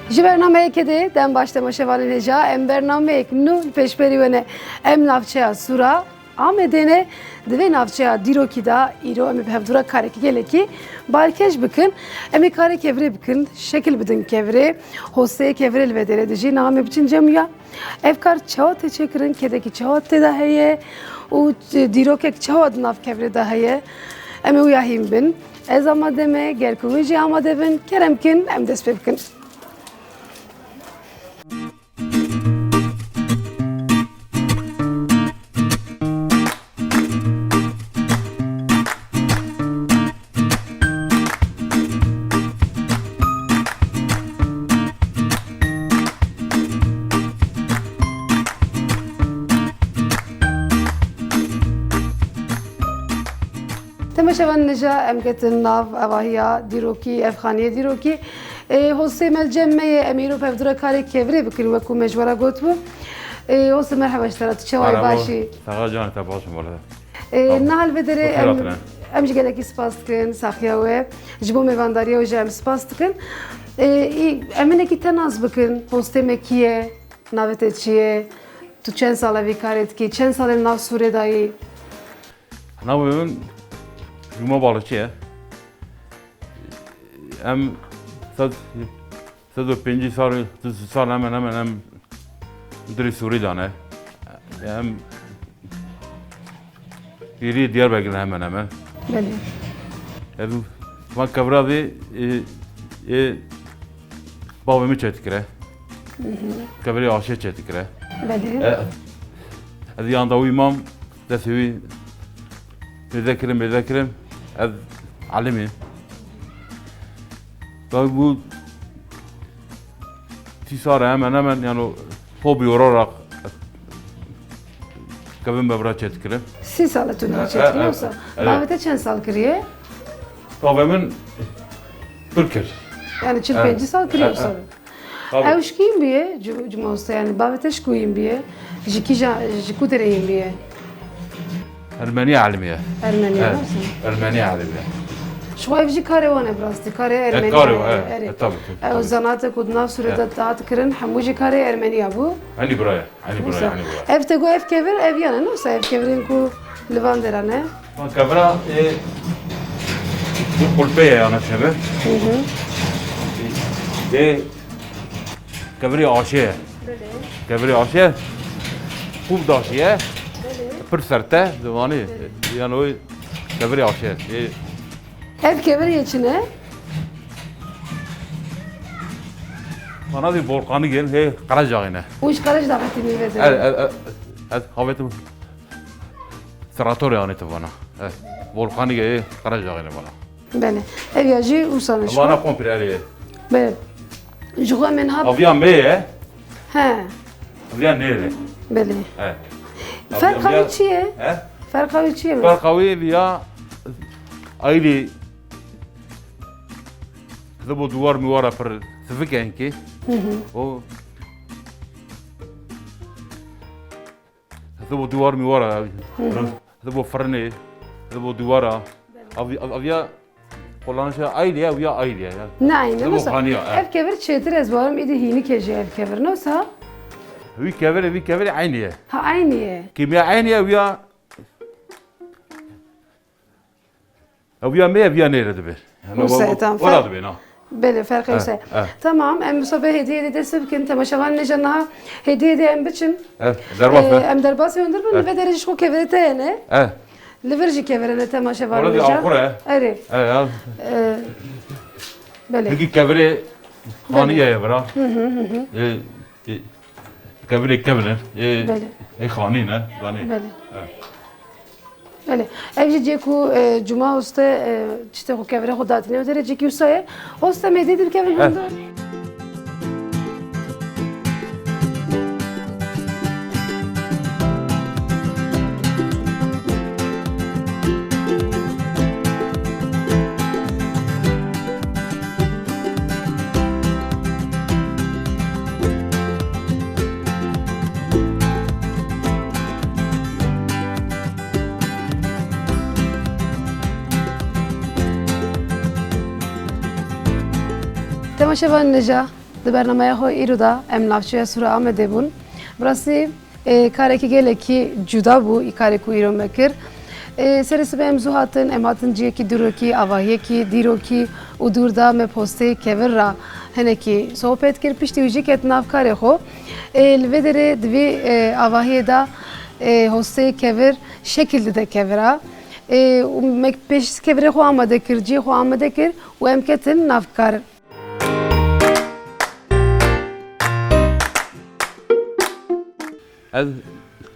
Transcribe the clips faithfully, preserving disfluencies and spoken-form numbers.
Ji bernameyeke dê dem baş temaşevanên hêja, em bernameyek nû li pêşberî we ne. Em navçeya Sûra Amedê ne, di vê navçeya dîrokî de îro em ê bi hevdû re karekî gelekî balkêş bikin. Em ê karê kevirê bikin, şekil bidin kevirê, hosteyê kevirê li vê derê dijî, niha em ê biçin cem ya. Ev kar çawa tê çêkirin, kedekî çawa tê de heye û dîrokek çawa di nav kevirê de heye, em ê wîya hîn bin. Ez amade me, ger ku hûn jî amade bin, kerem kin, em dest pê bikin. Temaşevan nêja em ketin nav evahiya dîrokî, ev xaniyê dîrokî. Ê, hostê me li cem me ye, em îro bi hevdû re karê kevirê bikin, wekû me ji we re gotibû. Ê, hostê merheba ji te re, tu çawa yî, baş î? Saxa can, te baş im, wele. Ê, niha li vê derê em, em ji gelekî spas dikin, saxiya we. Ji bo mêvandariya we jî em spas dikin. Ê, î, em hinekî te nas bikin, hostê me kî ye, navê te çi ye? Tu çend sal e vî karê dikî? Çend sal e li nav Sûrê de yî? Navê min Cuma Balıkçı ye. Em sed, sed û pêncî sal, du sed sal hemen hemen em dirê Sûrî de ne. Em pîrî Diyarbekir hemen hemen. Belê. Ev, van kevra vê, e, e, bavê min çêdikire. Hı hı. Kevirê aşê çêdikire. Belê. E, ez yanda wî mam, destê wî mêze kirim, mêze kirim. Ez alimî. Tabii bu sî sal e hemen hemen, yani hobi olarak kevin bevra çêdikirim. Sî sal e tu niha çêdikirî, e, wisa? E, e. Bavê te çend sal kiriye? Bavê min pir kir. Yani çil pêncî sal kiriye, e, wisa? Tabii. Ew ji kî bûye, Cu-, Cuma Usta, yani bavê te ji ku bûye? Ji kî ja-, ji ku derê bûye? Ermenî alimiye. Ermenî, e, nasıl? Ermenî alimiye. Ji xwe ev jî karê wan e bi rastî, karê Ermenî. E, karê wan, e, e, tabii, tabii. Ew zanatek ku di nav Sûrê de dihat kirin, hemû jî karê Ermenî ya bû. Enî biraya, enî biraya, enî biraya. Ev te got ev kevir, ev yan e, nasıl ev kevirên ku li van dera ne? Van kevira, e, bu kulpe ye yani şebe. Hı hı. E, Kevirê aşê ye. Belê. Kevirê aşê ye. Xûb daşî ye. Belê. Pir sert e, zimanî. Belê. Yani o kevirê aşê ye. Ê. Ev kevir yê çi ne? Bana bir volkanik gel, he, Karacağı ne? O iş Karacağı timi ve. Evet, evet, evet. Evet, havetim. Serator yani te bana. Evet. Volkanik, he, Karacağı ne bana. Belê. Ev ya jî wisa ne şo? Vana komple erê. Belê. Ji xwe min hab- Aviya me ye. He. Aviya nêre. Belê. He. Ferqa wî çi ye? He? Ferqa wî çi ye? Ferqa wî viya aylî. Dibo duwar miwara pir sivik e hinkî. Hı hı. O Hizib û dîwar mîwar e. Hı hı. Hizib û firinê, hizib û dîwar e. Avi-, av-, aviya kullanışa aynı ya, ya aynı ya. Ne aynı? Hizib û xaniya, e. Ev kevir çêtir ez barim, îdî hînik e jî ev kevir. Nasıl? Wî kevir, wî kevir aynı ye. Ha, aynı ye. Kimya aynı ye, ya Ew ya me ye, ev ya nêre dibe. Yani wisa tam wala dibe, na. Belê, ferqe wisa. Tamam, em wisa vê hêdiyê dê dest bikin, temaşevan nêja niha hêdiyê dê em biçin. Derbas e. Em derbasê hundir bin, vê derê ji xwe kevirê te ne. Li vir jî kevirê ne temaşevan nêja. Wala di axur e. Erê. Belê. Peki kevirê xaniye ye vira. Hı hı hı hı. Kevirê kevin e. Belê. Ê xanî ne, zanî. Belê. Belê. Ev jî cihê ku, e, Cuma Uste, e, çitê xwe kevirê xwe datîne, ew derê cihekî wisa ye. Uste mêdê dibikevin hundir. Temaşevan nêja, Di bernameya xwe îro de em navçeya Sûra Amedê bûn. Bi rastî, e, karekî gelekî cuda bû, î karê ku îro me kir. E, serê sibê em zû hatin, em hatin ciyekî dîrokî, avahiyekî dîrokî û dûr de me posteyê kevir re hinekî sohbet kir. Piştî wî jî ket nav karê xwe. E, li vê derê di vî, e, avahiyê de, e, hosteyê kevir şekil dide kevira. E, û me pêş kevirê xwe amade kir, cihê xwe amade kir û em ketin nav kar. Ez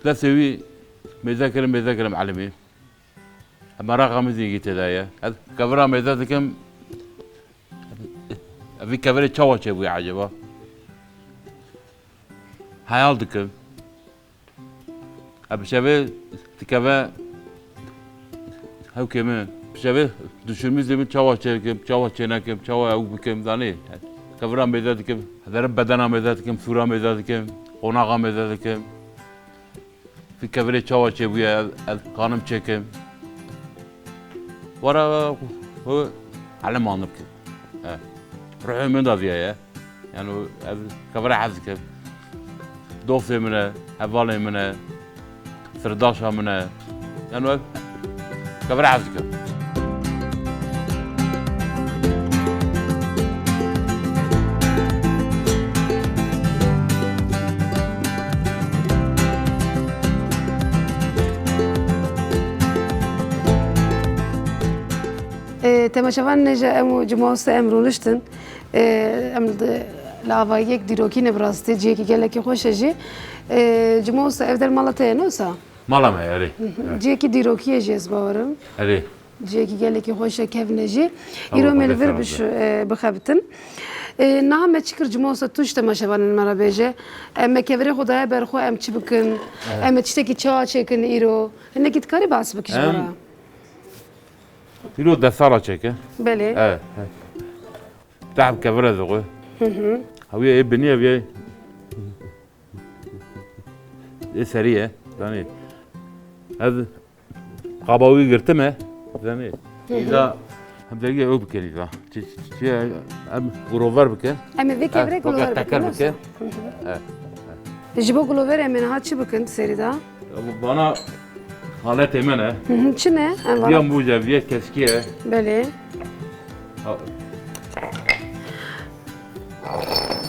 destê wî mêze kirim, mêze kirim elimî. Meraqa min zî yekî tê de ye. Ez kevira mêze dikim. Vî kevirê çawa çêbûye eceba? Heyal dikim. E, bi şevê dikeve hewkê min. Bi şevê duşirmîzê min çawa çêkim, çawa çênekim, çawa ew bikim, zanî. Kevira mêze dikim, derim bedena mêze dikim, sûra mêze dikim, qonaxa mêze dikim. Vî kevirê çawa çêbûye, ez, ez kanim çêkim. Were, hu, elim anib ki. E, ruhê min de viya ye. Yani ez kevira hez dikim. Dostê min e, hevalê min e, sirdaşa min e. Yani ez kevira hez dikim. E, temaşevan nêje em û Cuma Usta em rûniştin. E, em di, li avayiyek dîrokî ne bi rastî, cihekî gelekî xweş e jî. E, Cuma Usta, ev der mala te ye, ne wisa? Mala me, erê. Hı hı. Evet. Cihekî dîrokî ye jî, ez bawerim. Erê. Cihekî gelekî xweş e, kevn e jî. Tamam, Îro me li vir bişu-, e, bixebitin. E, niha me çi kir Cuma Usta, tu ji temaşevanên me re bêje. Em me kevirê xwe daye ber xwe, em çi bikin? Evet. Em ê tiştekî çawa çêkin îro? Hinekî dikarî behs bikî ji me re? Em îro destara çêke. Belê. Evet, evet. Tehb kevire dixwe. Hı hı. Ew yê ê binî, ev yê ê serî ye. Zanî. Ez qaba wî girtime. Zanî. Hı hı. Îda em dergê ew bikin îda. Çi, çi, çi, em grover bikin. Em ê vê kevirê grover bikin, teker bikin. Hı hı. Evet. Ji bo grover em ê niha çi bikin serî de? Bana haletê me ne. Hı hı, çi ne? Em vana. Viya mûc e, viya keskî ye. Belê. Ha.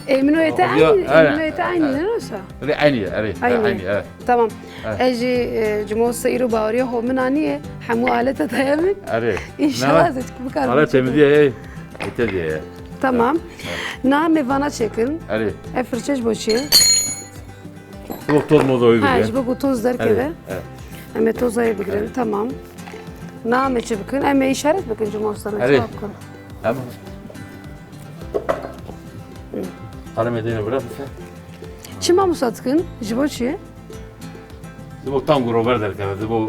Ê, min û ê te eynî, ê, min û ê te eynî ne wisa? Erê, eynî ye, erê. Eynî. Eynî, erê. Tamam. Erê. Ez jî, e, Cuma Usta îro baweriya xwe min anî ye. Hemû aleta daye min. Erê. Înşallah ez ê bikarim. Haletê min diye, ê, ê te diye ye. Tamam. Erê. Niha me vana çêkin. Erê. Ev firçe ji bo çi ye? Wek toz moza wî bigire. Ha, ji bo ku toz derkeve. Evet, evet. Em ê toza wî bigirin, evet. Tamam. Niha me çi bikin? Em ê îşaret bikin, Cuma Usta, me çawa bikin? Em. Kalemê dêne bira bise. Çima wisa dikin? Ji bo çi? Ji bo tam grover derkeve, ji bo.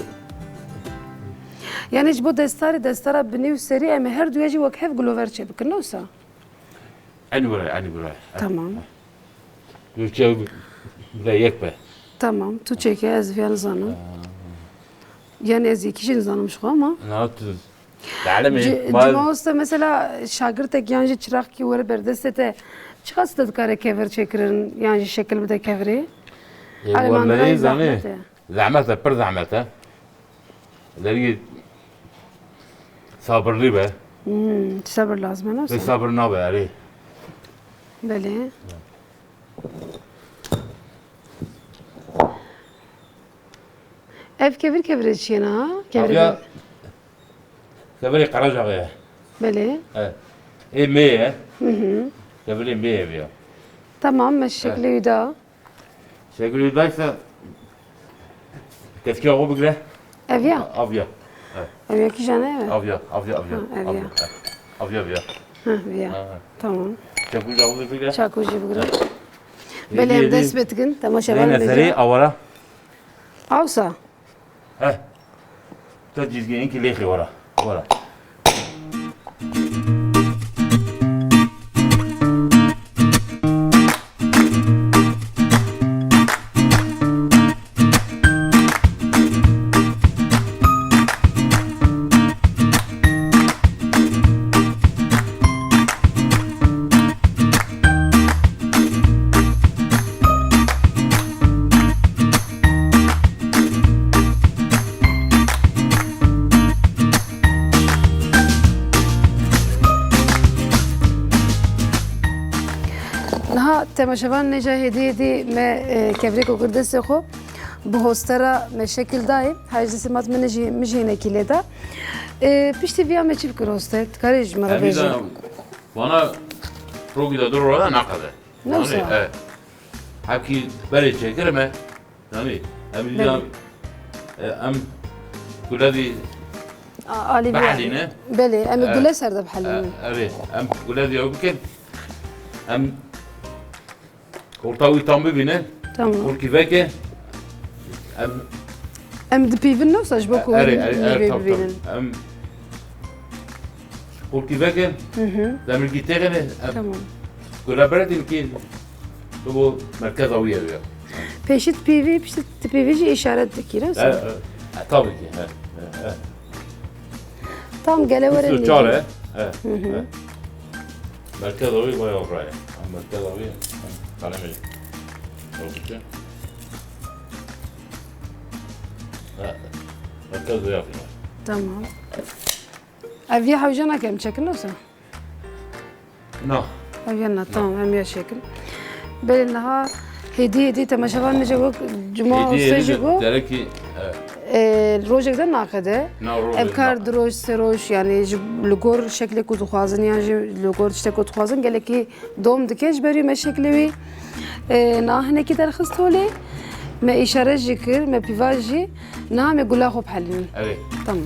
Yani ji bo destarê, destara binî û serî em ê her duya jî wek hev grover çê bikin, ne wisa? Eynî were, eynî were. Tamam. Türkçe de yek be. Tamam, tu çêke ez viya nizanim. Ha. Yani ez yekî jî nizanim ji xwe ama. Na, tu tealimê. Cuma Usta mesela şagirtek yan jî çiraxkî were ber destê te, çiqas te dikare kevir çêkirin yan jî şekil bide kevirê? E, wellahî zanî, zehmet e, pir zehmet e. Dergî sabirlî be. Hmm, sabir lazim e, ne? Bê sabir nabe, erê. Belê. Ev kevir kevirê çi ye niha? Kevirê. Aviya, kevirê Qaracaxê ye. Belê. Evet. Ê mê ye. Hı hı. Kevirê mê ye viya. Tamam, me şeklê wî da. Şeklê wî daysa keskiya xwe bigire. Ev ya? Av ya. Evet. Ev ya kîjan e? Av ya, av ya, av ya. Ha, ev ya. Av ya, evet. Av ya, av ya. Ha, ev ya. Ha, ha. Tamam. Çakû ji xwe bigire. Çakû jî bigire. Evet. Belê, em dest pê dikin, temaşevan bêje. Serê awara. Awsa. Heh. Tu cizgî inkî lêxê wara. Wara. Niha temaşevan nêca hêdî hêdî me, e, kevirêko kir destê xwe. Bi hostera me şekil dayê. Haj destê mat min jî, min jî hinekî lê da. E, piştî viya me çi bikir hoste? Dikarê ji me re bêje. Vana rokî de du rora naqede. Ne wisa? Yanî, e, hevkî berê çêkirime. Yanî, em Belê. Dîyan, e, em gule dî A, alî vî behelîne. Belê, em ê E, gule ser de e, bihelînin. Erê, em gule dî ew bikin. Em orta wî tam bibîne. Tamam. Orkî veke. Em Em dipîvin ne wisa ji bo ku Erê, wî erê, erê, meyveyê tam, tam. Bibînin. Em Kulkî veke, Hı hı. Demirgî têxine, em Tamam. Gule beredîn ki, tu bo merkeza wî ye ya. Pêşî dipîvî, piştî dipîvî jî îşaret dikî, ne E, wisa? E, e, tabii ki, he, he, he. Tam gele were Üstü çare, he, Hı hı. He. Merkeza wî bayağı oraya. Merkeza wî, kalemi. Oldukça. He, merkez wî yapıyor. Tamam. Ev ya hewce nake em çekin wisa? Na. Ev ya na, tamam, em ya çekin. Belê niha hêdî hêdî temaşevan min jî got, cuma Hêdî, hêdî se jî de got, derekî, e, e, rojek de naqede. Na, rojek Ev kar naqede. Di roj, se roj, yanî ji li gor şeklê ku dixwazin yan jî li gor tiştek ku dixwazin gelekî dom dike ji ber wî me şeklê wî, e, na hinekî derxist holê. Me îşare jî kir, me pîva jî. Niha me gula xwe bihelînin. Evet. Tamam.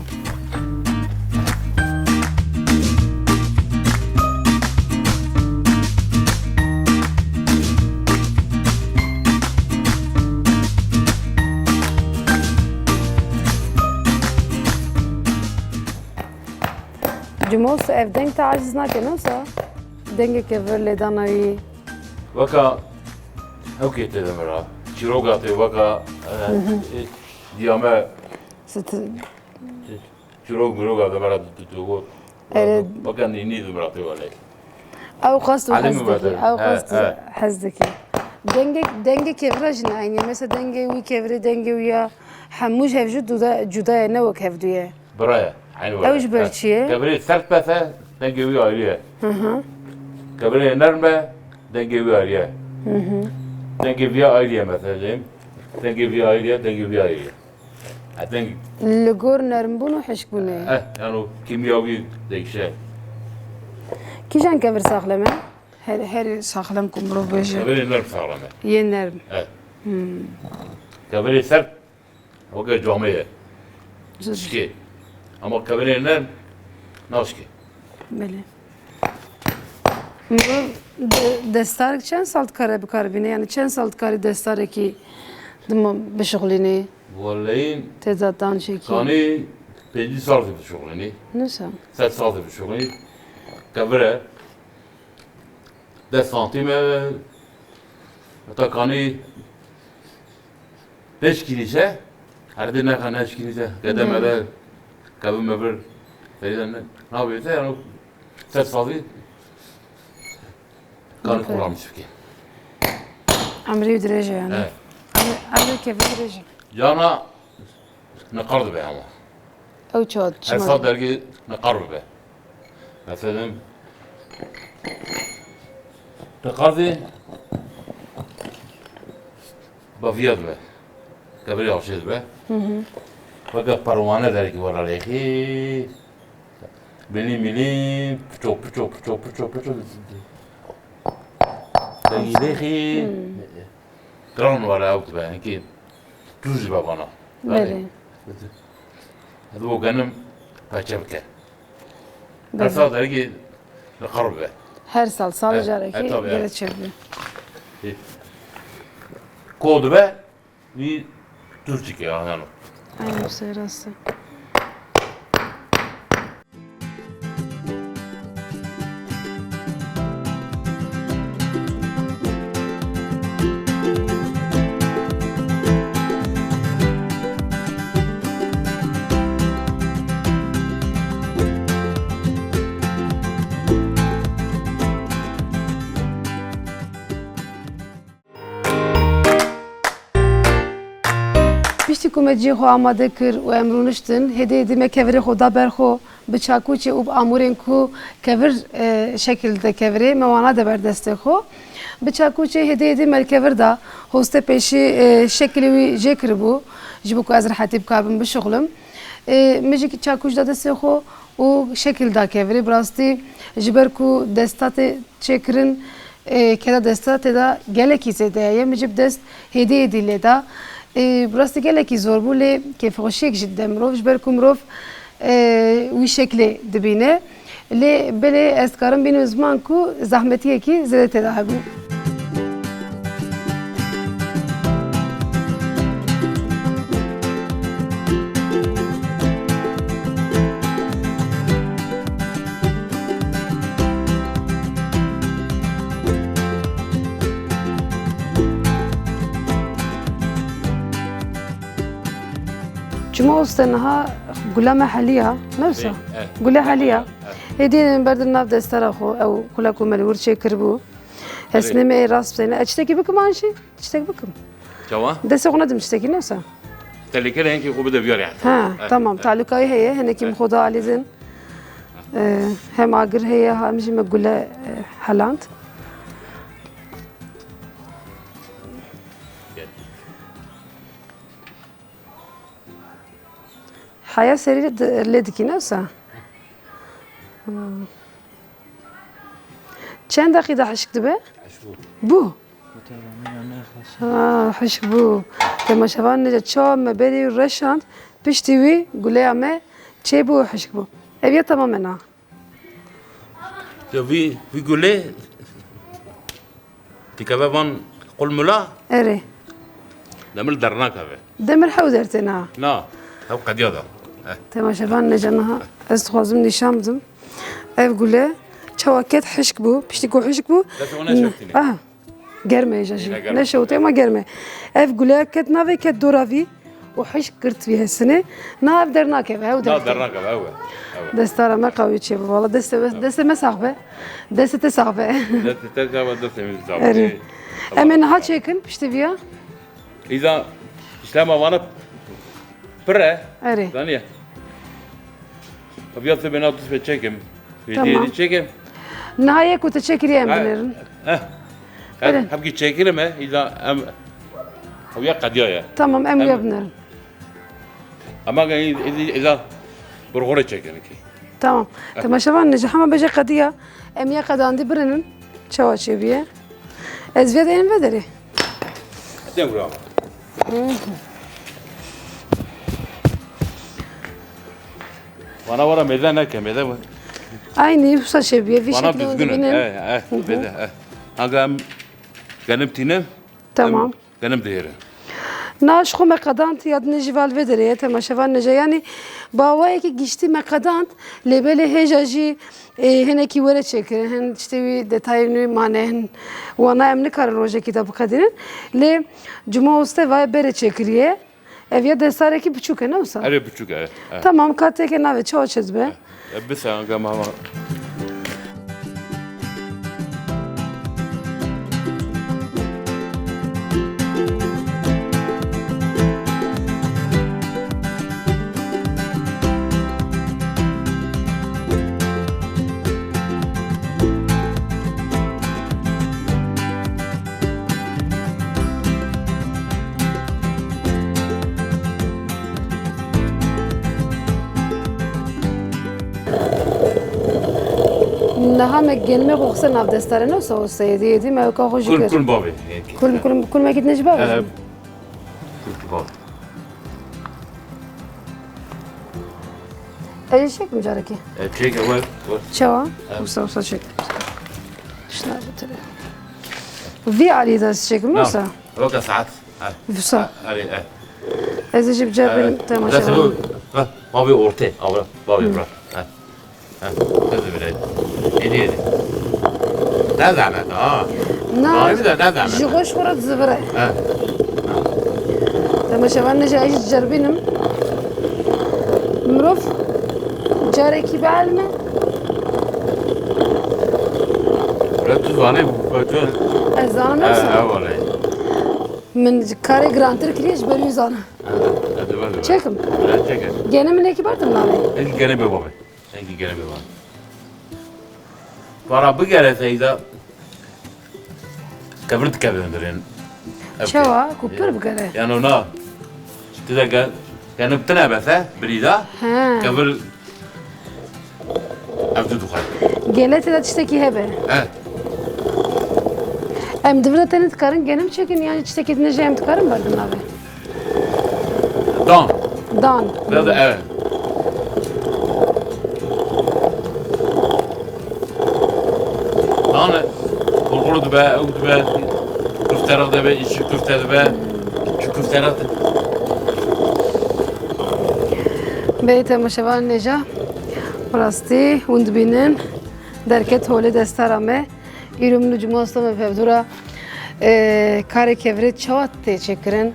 Cumos ev deng te aciz nake, ne wisa? Dengeke vir lêdana wî. Weka ew kê tê de mira. Çîroga tê weka, e, Hı hı. e, diyame. Sit- Çîrok miroga de mira tu, tu, tu, tu, Erê. Weka nî, nî de mira tê wele. Ew qas tu Alî hez mi dikî, bedel? Ew He, qas tu he. Hez dikî. Dengê, dengê kevira jî ne eynî ye. Mesela dengê wî kevirê, dengê wî ya hemû ji hev jî cuda, cuda ye, ne wek hevdû ye. Bira ye, eynî were. Ew ji ber çi ye? Kevirê sert be se, dengê wî ayrî ye. Hı hı. Kevirê nerm be, dengê wî ayrî ye. Hı hı. Dengê vîya ayrî ye mesela. Dengê vîya ayrî ye, dengê vîya ayrî ye. E, deng- Li gor nermbûn û hişkbûnê. Eh, yani o kimyavî değişe. Kîjan kevir saxlem e? Her, her saxlem ku mirov bêje. Kevirê nerm saxlem e. Yê nerm. Eh. Hmm. Kevirê sert, weke camê ye. Zor. Şikê. Ama kevirê nerm, naşikê. Belê. Mirov de-, destarek çend sal dikare bi kar bîne? Yani çend sal dikarî destarekî dima bişuxulînî? Weleyin Têda dan çekî. Kanî pêncî sal dibişuxulînî. Nisa. Sed sal dibişuxulînî. Kevire. Des santîm e. Heta kanî pênc kîlî se. Her di nexa ne kîlî se. Gede Hmm. mede. Kevin mevir. Ferîde ne. Nabê te yani. Sed salî. Kanî Aferin. Kullanmış bike. Emrî dirêj e yani. Evet. Emrî, emrî kevin dirêj e. Yana niqar dibe ama. Ew çawa Her çima sal dibe? Dergî niqar bibe. Mesela niqar de baviya dibe. Kevir yavşê dibe. Hı hı. Fakat perwane dergî wara lêxî. Milî milî, piço, piço, piço, piço, piço. Dengî lêxî. Hmm. Gran were ew dibe, hinkî dûr jî be vana. Belê. Hadi bo genim peçe bike. Her Belê. Sal dergî li qir bibe. Her sal, sal He, carekê he, tabii, gere he. Çêbibe. He. Ko dibe, wî dûr çike, yani. Aynen, wisa rast e. Piştî ku me cihê xwe amade kir û em rûniştin, hêdî hêdî me kevirê xwe da ber xwe, Bi çakûçê û bi amûrên ku kevir, e, şekil dide kevirê, me wana de ber destê xwe. Bi çakûçê hêdî hêdî me li kevir da, hostê pêşî, e, şekilê wî jê kiribû, ji bo ku ez rehetî bikaribim bişuxulim. E, min jî çakûç da destê xwe û şekil da kevirê. Bi rastî ji ber ku desta tê çêkirin, e, keda desta tê de gelekî zêde ye. Min jî bi dest hêdî hêdî lê da. E, bi rastî gelekî zor bû, lê kêfxweşiyek jî dide mirov, ji ber ku mirov, e, wî şeklê dibîne. Lê belê ez dikarim bînim ziman ku zehmetiyekî zêde tê de hebû. Çima uste niha gula me heliya, ne wisa? Ê, e. Gule heliya. E. Hêdî hêdî min berdin nav destera xwe, ew gula ku me li wir çêkiribû. Hesnê me ê rast biseyne. Ez tiştekî bikim an jî? Tiştek bikim. Çawa? Destê xwe nedim tiştekî, ne wisa? Te lê kere hinkî xwe bide viyarê heta. Ha, e, tamam. E. Talûkayî heye, hinekî min xwe da alî din. E, hem agir heye, hem jî me gule, e, heland. Heya serî di-, lê dikî, ne wisa? Hmm. Çend deqî de hişk dibe? Hişk bû. Bû? Ha, hişk bû. Temaşevan nêce çawa me berî reşand, piştî wî guleya me çêbû û hişk bû. Ev ya temam e na. Ya vî, vî gulê dikeve van qulmula. Erê. Demir dernakeve. Demir hew dertê na. Na, hew qediya da. Eh. Temaşevan nêce niha. Ez dixwazim nîşan bidim. Ev gule çawa ket hişk bû, piştî ku hişk bû. Destê wan neşewtîne. Aha. Germ e jî. Yine germ. Neşewtê ma germ e. Ev gule ket navê ket dora vî û hişk girt vî hesinê. Na ev dernakeve, ew dernakeve, ew e. Ew e. Destara me qawî çê bi. Wala destê, destê me sax be. Destê te sax be. Destê te sax be, destê min sax be. Erê. Em ê niha çêkin, piştî viya? Îza îşlema vana pir e. Erê. Zaniye. Ev ya sibê na dust ve çekim. Tamam. Hêdî hêdî çekim. Niha yek ku te çekiriye em binêrin. Eh. Erê. Hevkî çekirime, îza em, ew ya qediya ye. Tamam, em ya binêrin. Ama îza burxore çekirin ki. Tamam. Eh. Temaşevan nêce hema bêje qediya, em ya qedandî birinin. Çawa çêbûye? Ez vê deyim vê derê. Dem gura. Vana wara mêze neke, mêze. Aynî wisa çêbûye, vî şeklê dibînin. Vana düzgün e. Eh, eh, mêze, eh. Aga em genim tîne. Tamam. Em Genim dihêre. Na ji xwe me qedand ya dinê jî val vê derê ye, temaşevan nêce. Yanî bi awayekî giştî me qedand, lê belê hêja jî, e, hinekî were çêkirin, hin tiştê wî detayên wî mane, hin wana em nikarin rojekî de biqedînin. Lê cuma uste vaye berê çêkiriye. Ev ya destarekî biçûk e, ne wisa? Erê, biçûk e, evet, evet. Tamam, ka têke navê çawa çê dibe? Evet. E, bise, anka mama. Niha me genimê xwe xiste nav destare, ne wisa, wisa yedî yedî me weka xwe jî kir. Kulm kulm bavê. Kulm kulm, kulmekî din ji bavê. Ee, kulm kulm bavê. Ez jî çêkim carekê. E, çêke, wer, wer. Çawa? Evet. Wisa, wisa çêk. Şuna bitir. Vî alî de ez çêkim, wisa? Weke saet. Visa. Erê, e. Ez ê jî biceribînim, e, temaşe bikim. Bavê ortê, avra, bavê bira. E. E, ez ê bire. Êdî, êdî. Ne zehmet, ha. Na, bavê de ne zehmet. Ji xwe ji xwe re dizivire. E. Temaşevan nêce ez jî diceribînim. Mirov carekî bielime. Re tu zanî, tu. Ez zanim, e, yoksa? E, wele. Min karê girantir kiriye ji ber wî zana. Çekim. Çekim. Gene min êkî berdim navê. Ez gene bê bavê. Gene bir var. Para bigere Seyda. Kevir dikeve hundirên. Ev Çawa? Ku pir bigere. Yani ona. Ti de gel. Yani tine bese birî da. He. Kevir. Ev tu dixwe. Gele tê de tiştekî hebe. He. Em di vir de tenê dikarin genim çekin, yani tiştekî din jî em dikarin berdin navê. Dan. Dan. Biraz da evet. Dan. Kurkuru dibe, ew dibe. Küftere dibe, içi küfte dibe. Şu küftere dibe. Bê temaşevan nêja. Rastî hûn dibînin. Derket holê destara me. Îro min û Cuma Usta me bi hevdû re, e, karê kevirê çawa tê çêkirin?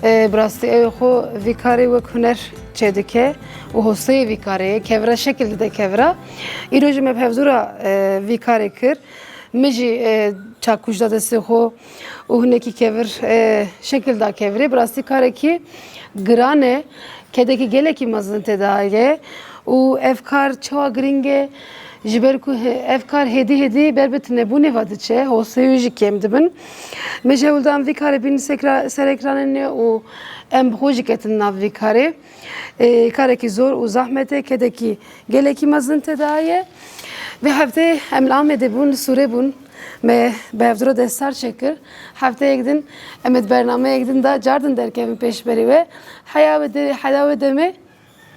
E, bi rastî ew xwe vî karê wek huner çêdike û hosteyê vî karê ye. Kevira şekil dide kevira. Îro jî me bi hevdû re, e, vî karê kir. Min jî, e, çakûş da destê xwe û hinekî kevir, e, şekil da kevirê. Bi rastî karekî giran e. Kedekî gelekî mezin tê de ye û ev kar çawa giring e? Ji ber ku he-, ev kar hêdî hêdî ber bi tinebûnê ve diçe, hostê wî jî kêm dibin. Me ji hewl dan vî karê bînin sekra-, ser ekranê û em bi xwe jî ketin nav vî karê. Ê, karekî zor û zahmet e, kedekî gelekî mezin tê de ye. Vê heftê em li Amedê bûn, li Sûrê bûn. Me bi hevdû re destar çêkir. Hefteyek din em ê di bernameyek din de cardin derkevin pêşberî we. Heya we de-, heya we demê,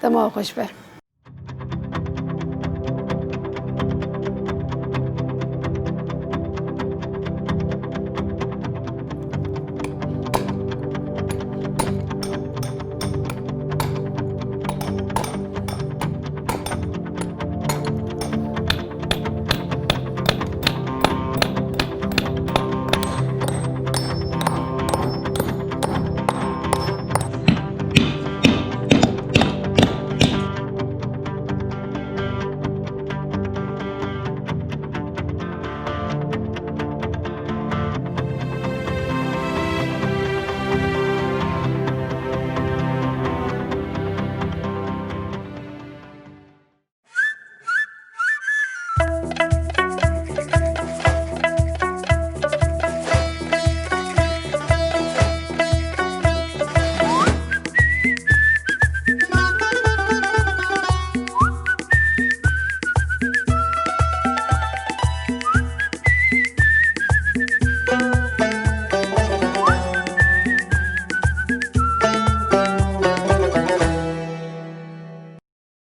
dema we xweş be.